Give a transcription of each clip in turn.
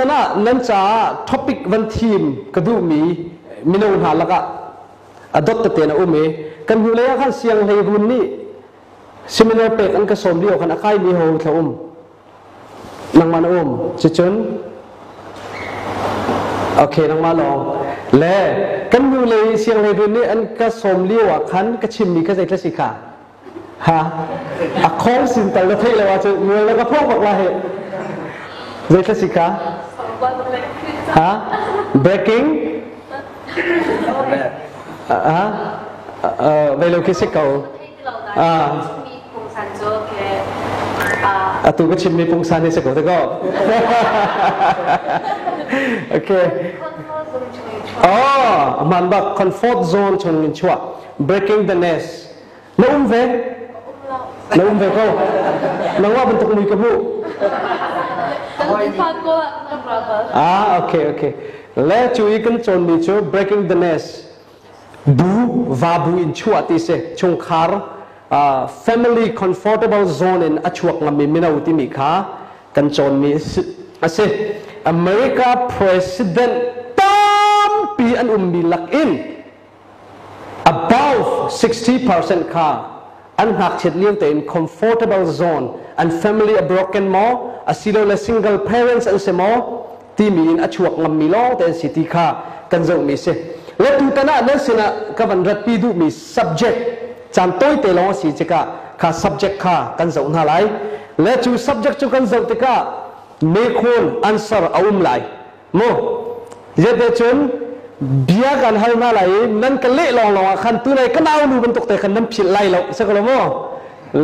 Ah nan caah topic van thim ka duhmi mino hna lakah a dot tete na um i kan hnulei ah khan sianghleirun nih seminar pek an ka sawm lio khan a kaimi ho thla um nangmah na um cucun okay nangmah lawng le kan hnulei sianghleirun nih an ka sawm lio ah khan ka chimmi kha zeithla si kha Ha a khawng sin tal na theih lo ahcun mual na ka phawk bak la he. Zeithla si ka? Ha? Breaking? Ha? Vei lo khi si ko. Ah. Atu ka chimmi pungsan hi si ko te ko. Okay. Oh, man bak comfort zone chung in chuah. Breaking the nest. Na um ve? Na um ve ko. Nangmah bantuk mui ka hmuh. Ah, okay, okay. Le cu i kan cawnmi cu breaking the nest. Bu, va bu in chuah ti si. Chungkhar, family comfortable zone in a chuak ngami mino timi kha kan cawnmi a si. America president tampi an ummi lak in Above 60% kha an ngakchiat lio tein comfortable zone, an family a broken maw, asilole single parents an si maw, timi in a chuak ngammi lawng te an si ti kha kan zohmi si. Le tutan ah nan sinah ka van ratpi duhmi subject caan tawite lawng a si tikah kha subject kha kan zoh hna lai. Le cu subject cu kan zoh tikah mekhawn answer a um lai. Mu zete cun bia kan hal hna lai i nan ka leh lawnglawng ah khan tunai ka nau nu bantuk te khan nan philh lai lo si ko lo mu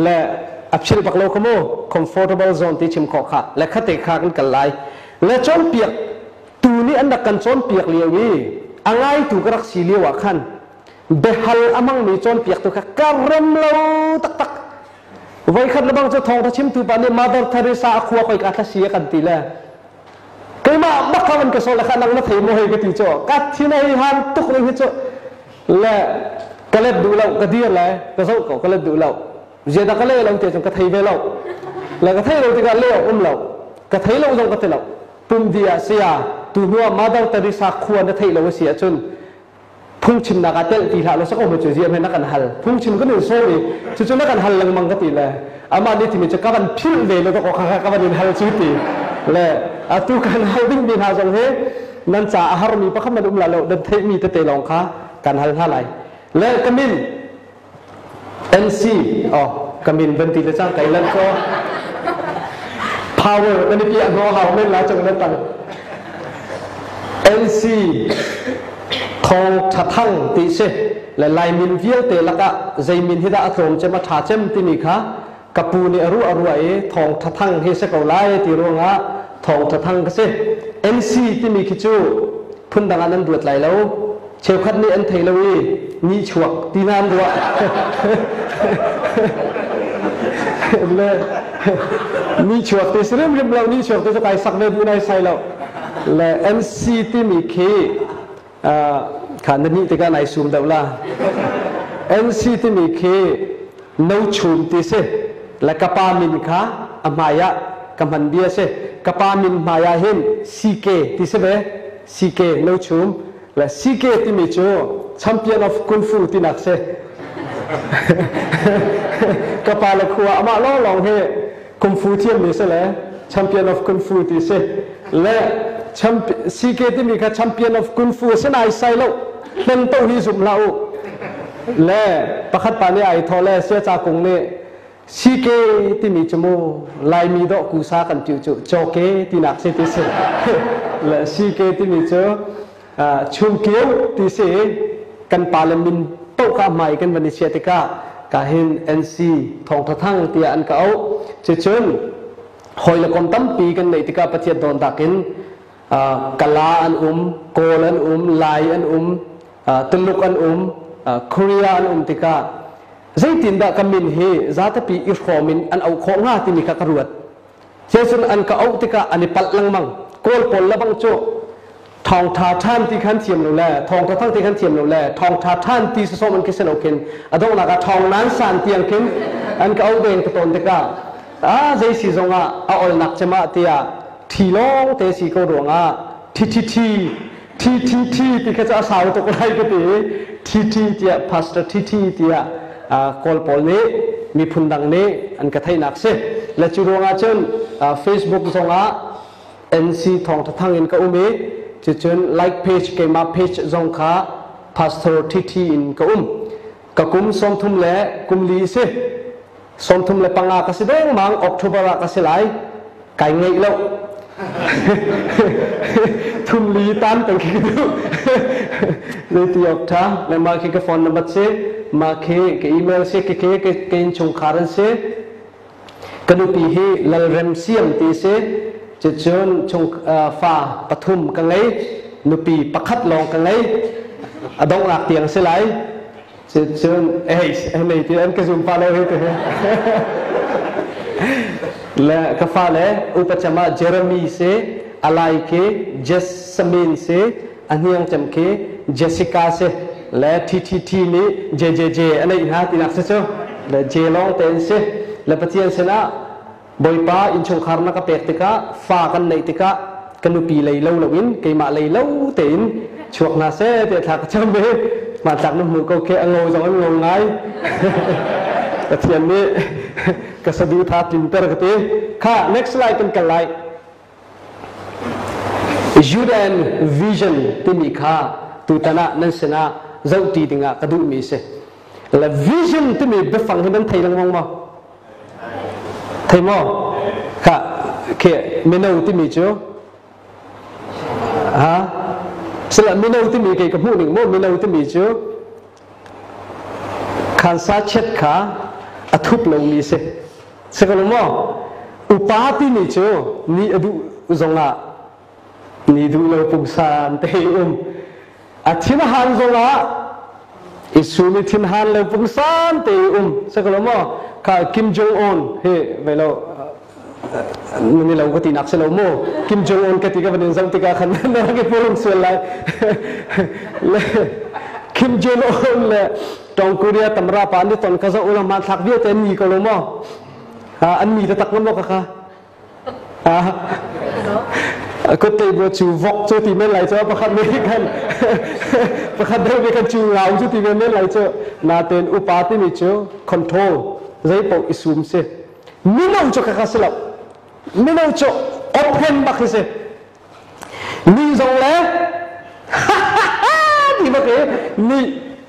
le a philh bak lo kha mu comfortable zone ti chim khawh kha le khate kha kan kal lai le cawnpiak tu nih an rak kan cawnpiak lio i a ngaitu ka rak si lio ah khan biahal a hmangmi cawnpiaktu kha ka rem lo taktak voikhat le bang cu thawngtha chimtu pa nih Mother Teresa a khua koi ka thla si a kan ti le Keimah bak kha van ka sol kha nang na thei maw hei ka ti cu ka thin hei han tuk ning hi cu le ka let duh lo ka dir le ka zoh ko ka let duh lo ziada ka le lo te cun ka thei ve lo le ka thei lo tikah le um lo ka thei lo zong ka ti lo pum dia sia tu hnu ah Mother Teresa khua na theih lo a si ahcun phungchimnak ah telh ti hlah law sako cu ziam he na kan hal phungchim kan in sawm i cucu na kan hal lengmang ka ti le amah nih timi cu ka van philh ve le ka kha ka van in hal cu ti le atu kan hal ding mi hna zong hi nan ca a harmi pakhat man um la lo nan theihmi tete lawng kha kan hal hna lai le ka min NC oh ka min van ti le cang kai lan ko power kan i piah hno hau men la chung na tang NC thong thathang ti si le lai min vialte lakah zei min hi dah a tlawm cem a tha cem timi kha ka pu nih a ruah a ruah i thong thathang hi si ko lai ti ruangah thong thathang ka si NC timi khi cu phundang ah nan ruat lai lo cheukhat nih an thei lo i nihchuak ti hna an ruah le nihchuak ti si rimrim lo nihchuak ti cu kai sak ve bu nai sai lo le MC timi khi kha na nih tikah nai sum deuh la MC timi khi no chum ti si le ka pa min kha a hmai ah ka hman bia si ka pa min hmai ah hin CK ti si ve CK no chum le CK timi cu champion of kung fu tinak si ka pa le khua amah lawnglawng hi kung fu thiammi si le champion of kung fu ti si le CK timi kha champion of kung fu si nai sai lo hlen to hi zum hlah u le pakhat pa nih ai thaw le sia ca kung nih CK timi cu mu Laimi dawh kusa kan tiu cu cawke tinak si ti si le CK timi cu chungkio ti si kan pa le min paoh ka hmai kan van i chia tikah ka hin NC thawngtha thang tiah an ka auh cucun hawi le kom tampi kan neih tikah Pathian dawn dak in Kala an um Kawl an um Lai an um Tuluk an um Korea an um tikah zeitindah ka min hi zatepi i hrawm in an auh khawh hnga timi kha ka ruat Cecun an ka auh tikah an i palh lengmang. Kawl pawl le bang cu thawngṭha ṭhan ti khan thiam lo le thawngṭha thang ti khan thiam lo le thawngṭha ṭhan ti sawsawm an khi si lo khin a donghnak ah thawng nan san tiang khin an ka auh deng ka tawn tikah a zei si zongah a olnak cem ah tiah Thi lawng te si ko ruangah thi thi thi thi thi thi ti kha cu a sau tuk lai ka ti. Thi thi tiah, Pastor thi thi tiah Kawl pawl nih, miphun dang nih an ka theihnak si. Le cu ruangah cun Facebook zongah NC Thawngtha Thang in ka um i cucun like page, keimah page zong kha Pastor TT in ka um. Ka kum 34 le kum li si. 35 ka si dengmang, October ah ka si lai. Kai ngeih lo. Thum li tan peng khi ka duh. Zeiti awk tha. Le mah khi ka phone number si, mah khi ka email si, ke ke ke innchungkhar an si. Ka nupi hi Lalrem Siam ti si. Cucun chung fa pathum ka ngei. Nupi pakhat lawng ka ngei. A donghnak tiang si lai. Cucun ei nei ti an ka zum pa lo hi te. Le ka fale upa cem ah Jeremy si, alai khi Jessamine si, a hniang cem khi Jessica si. Le TTT nih JJJ a neih hna tinak si cu. Le J lawng te an si. Le Pathian sinah Bawipa, innchungkhar na ka pek tikah, fa kan neih tikah ka nupi lei lo loin keimah lei lo tein chuak hna seh tiah thla ka cam i hmantlak na hmuh ko khi, a ngo zong an ngo ngai. Pathian nih ka saduhthah tlinter ka ti. Kha, next slide kan kal lai. Judean vision timi kha tutan ah nan sinah zohṭi dingah ka duhmi si. Le vision timi biafang hi nan thei lengmang maw? Thei maw? Kha khi mino timi cu ha sila mino timi kei ka hmuh ning maw, mino timi cu khansa chet kha a thup lomi si. Si ko lo maw? Upa timi cu ni a duh zongah ni duh lo pungsan te um. A thin a han zongah i sum i thin han lo pungsan te um. Si ko lo maw? Kha Kim Jong Un hi ve lo ni lo ka ti nak si lo mu. Kim Jong Un ka ti ka van in zoh tikah khan na rak i purung sual lai. Le Kim Jong Un le Tong Korea tamra pa ni ton ka zoh ula hmanthlak vialte an ni ko lo maw? An ni taktak maw ka kha? Kut te bu cu vok cu ti men lai cu, pakhat nih kan pakhat deuh nih kan cu ngau cu ti men lai cu. Natein upa timi cu control zei paoh i sum si. Mino cu ka kha si lo. Mino cu open bak hi si. Ni zong le ti bak i ni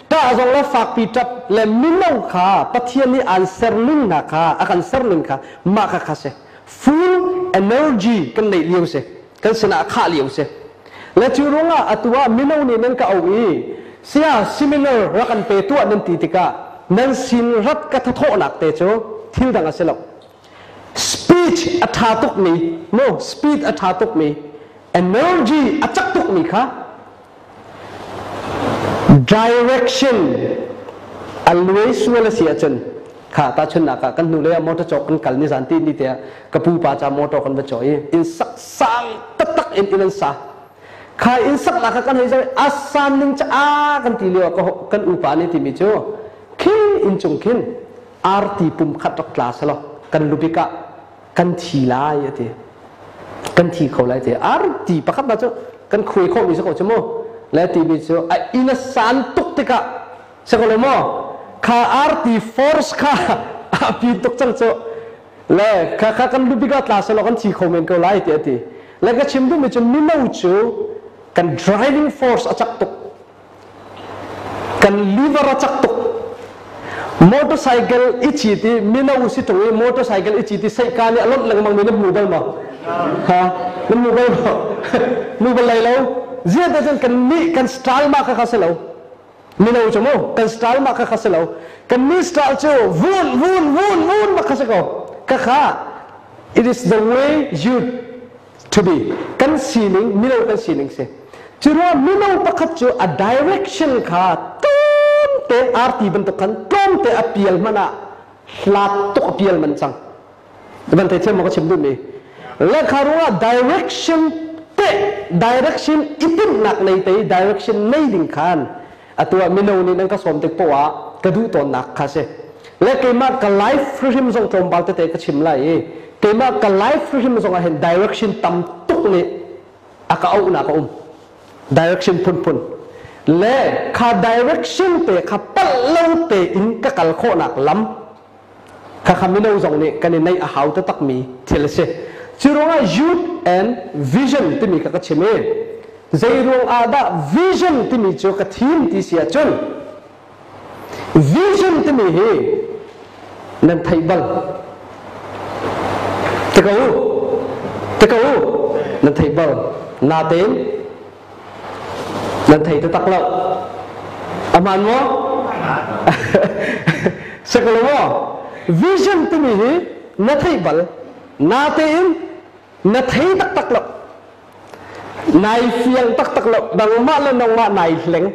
ṭah zong le fakpi ṭap le mino kha Pathian nih aan serning hna kha, a kan serning kha mah kha kha si. Full energy kan neih lio si, kan sinah a khah lio si. Le cu ruangah atu ah mino nih nan ka auh i sia seminar rak kan pe tuah nan ti tikah nan sin rat ka thathawhnak te cu thil dang a si lo. Speech a ṭha tukmi no, speed a ṭha tukmi, energy a cak tukmi kha direction a luai sual a si ahcun kha. Tahchunhnak ah, kan hnulei ah motor cawk kan kal ni zan ti ni te ah ka pu pa ca motor kan va caw i inn sak sang taktak in inn an sa kha. Inn saknak kha kan hei zoh, a san ning ca a kan ti lio ah kan upa nih timi cu khi inn cung khin arti pum khat rak tla selaw kan lubik ah kan thi lai a ti, kan thi kho lai ti. Arti pakhat na cu kan khuai khawh mi si ko cu mu. Le ti mi cu a inn a san tuk tikah si ko lo maw, kha arti force kha a pin tuk cang cu. Le kha kha kan lubik ah tla selaw kan thi kho men ko lai ti a ti. Le ka chim duhmi cu mino cu kan driving force a cak tuk, kan liver a cak tuk. Motorcycle i cit i mino si ṭung i motorcycle i cit i seihka nih a lonh lengmang mi na hmu bal maw? Ha, na hmu bal maw? Hmu bal lai lo. Ziah cun kan nih kan style mah kha kha si lo. Mino cu mu kan style mah kha kha si lo. Kan nih style cu vun vun vun vun mah kha si ko kha kha. It is the way you to be, kan sining, mino kan sining si. Cu ruang mino pakhat cu a direction kha tlawmte arti bantuk khan tlawmte a pial hmanh ah hlat tuk a pial man cang. Van thei thiam maw ka chim duhmi? Le kha ruangah direction te, direction i tinhnak nei te, direction nei ding khan atu ah mino nih nan ka sawm tik poah ah ka duh tawnnak kha si. Le keimah ka life hrim zong tlawmpal tete ka chim lai i. Keimah ka life hrim zong ah hin direction tam tuk nih a ka auhnak a um. Direction phunphun. Le kha direction te kha palh lo tein ka kal khawhnak lam kha kha mino zong nih kan i neih a hau taktakmi thil a si. Cu ruangah youth and vision timi kha ka chim i zei ruang ah dah vision timi cu ka thim ti si ahcun vision timi hi nan theih bal te ko u te ko u nan theih bal natein Nan thei taktak lo. A hmaan maw? Si ko lo maw? Vision timi hi na theih bal. Natein na thei taktak lo. Nai fiang taktak lo. Nangmah le nangmah nai hleng.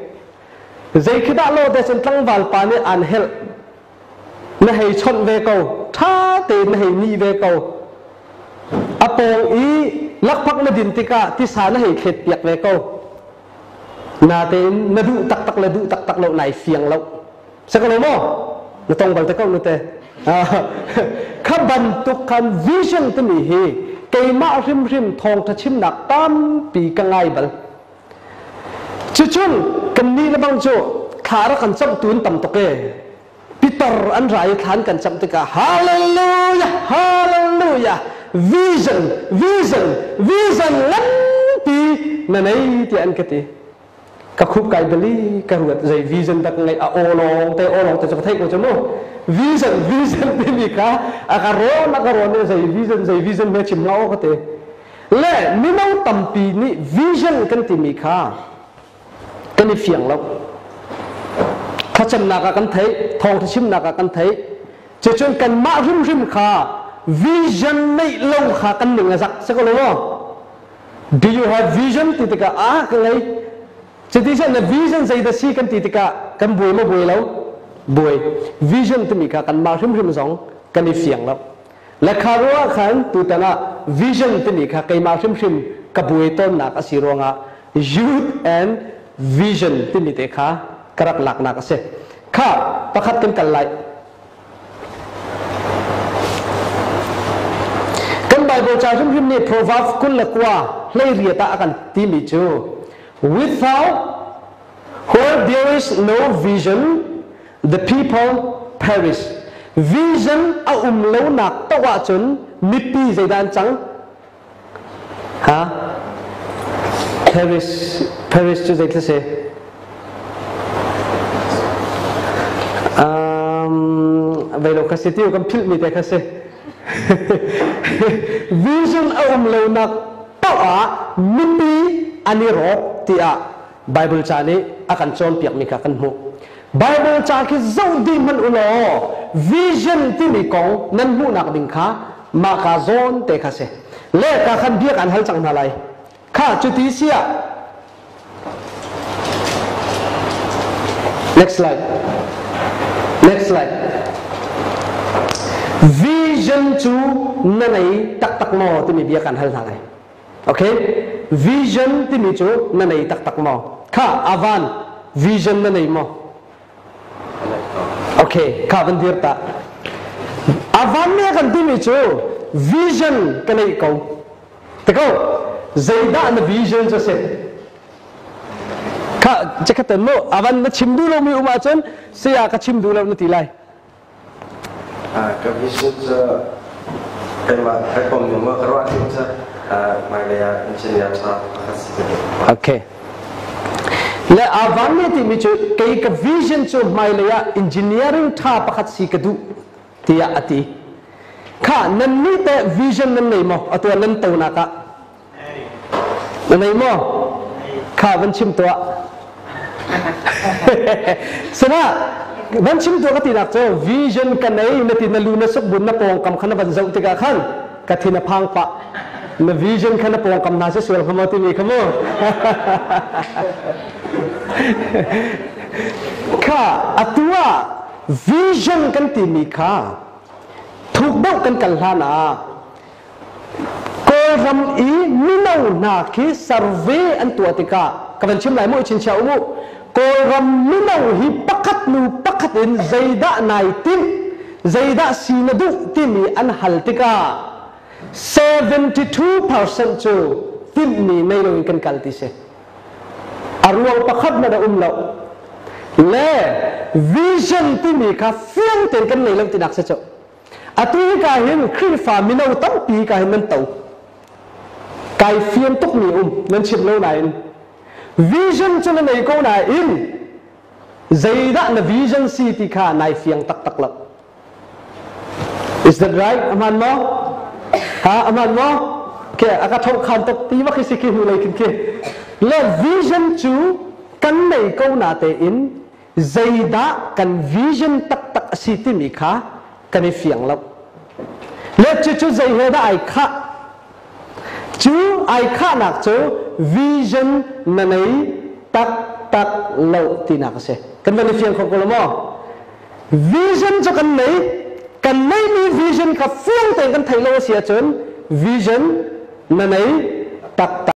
Zei khi dah lo te cun tlangval pa nih aan helh. Na hei chawnh ve ko. Ṭha tein na hei nih ve ko. A pawng i lakphak na din tikah tisa na hei thlet piak ve ko. Natein na duh taktak le duh taktak lo nai fiang lo. Si ko lo maw? Na tong bal te ko nu te. Kha bantuk khan vision timi hi keimah hrimhrim thawngṭha chimnak tampi ka ngai bal. Cucun kannih le bang cu thla rak kan camh tu in tam tuk ee. Pitar an ra i thlan kan camh tikah hallelujah hallelujah vision vision vision nganpi na nei tiah an ka ti. Ka khup kai bali ka ruat zei vision dak ngai a awlawng te awlawng te cu ka theih ko cu mu. Vision vision timi kha a ka rawn a ka rawn i zei vision zei vision me chim hlah aw ka ti. Le mino tampi nih vision kan timi kha kan i fiang lo. Thlacamnak ah kan theih, thawngṭha chimnak ah kan theih. Cucun kanmah hrimhrim kha vision neih lo kha kan ning a zak si ko lo maw? Do you have vision ti tikah ah ka ngei. Cuti cun na vision zeidah si kan ti tikah kan buai maw buai lo? Buai. Vision timi kha kanmah hrimhrim zong kan i fiang lo. Le kha ruah khan tutan ah vision timi kha keimah hrimhrim ka buai tawnnak a si ruangah youth and vision timi te kha ka rak laknak a si. Kha pakhat kan kal lai. Kan Bible ca hrimhrim nih Proverbs 29 18 ah a kan timi cu without where there is no vision the people perish. Vision a um lonak paoh ahcun mipi zeidah an cang? Ha? Perish, perish cu zeitluk si? Vei lo kha si tiu kan philh mi te kha si. Vision a um lonak paoh ah mipi an i rawk tiah Bible ca nih a kan cawnpiakmi kha kan hmuh. Bible ca khi zoh dih hmanh u law vision timi kong nan hmuhnak ding kha mah ka zawn te kha si. Le ka khan bia kan hal cang hna lai. Kha cuti si ah Next slide. Next slide. Vision cu na nei taktak maw timi bia kan hal hna lai. Okay? Vision timi cu na nei taktak maw? Kha avan vision na nei maw? Okay, kha van dir ta. Avan ne kan timi cu vision ka nei ko. Te ko, zeidah na vision cu si? Kha chekhaten mu avan na chim duh lomi um ahcun saya ka chim duh lo na ti lai. Ka vision cu keimah ka kom ning maw ka ruah ning cu hmailei ah engineer ṭha pakhat si ka duh. Okay. Le avan nih timi cu kei ka vision cu hmailei ah engineering ṭha pakhat si ka duh tiah a ti. Kha nannih teh vision nan nei maw? Atu ah nan tonak ah Na nei maw? Kha van chim tuah. Sana van chim tuah ka tinak cu vision ka nei na ti na lu na suk bun na pawngkam kha na van zoh tikah khan ka thin a phang pah. Na vision kha na pawngkam hna si sual hnga maw timi kha mu. Kha atu ah vision kan timi kha thuk deuh kan kal hlan ah Kawlram i mino hna khi survey an tuah tikah ka van chim lai mu i chinchiah u mu Kawlram mino hi pakhat nu pakhat in zeidah nai timh zeidah si na duh timi an hal tikah. 72% cu timhmi nei loin kan kal ti si. A ruang pakhat hmanh a um lo. Le vision timi kha fiang tein kan nei lo tinak si cu. Atu hi ka hin Khrihfa mino tampi ka hin nan to. Kai fian tukmi um nan chim lo nain vision cu na nei ko nain zeidah na vision si ti kha nai fiang taktak lo. Is that right? Aman maw? Ha, aman maw? Ke aka tho khan tok ti bak si khi hnu lei khin khi. Le vision cu kan nei ko na te in zeidah kan vision taktak a si timi kha kan i fiang lo. Le cu cu zei he dah ai khah? Cu ai khahnak cu vision na nei taktak lo tinak a si. Kan van i fiang kho ko lo maw? Vision cu kan nei, kan neimi vision kha fiang tein kan theih lo a si ahcun vision na nei taktak.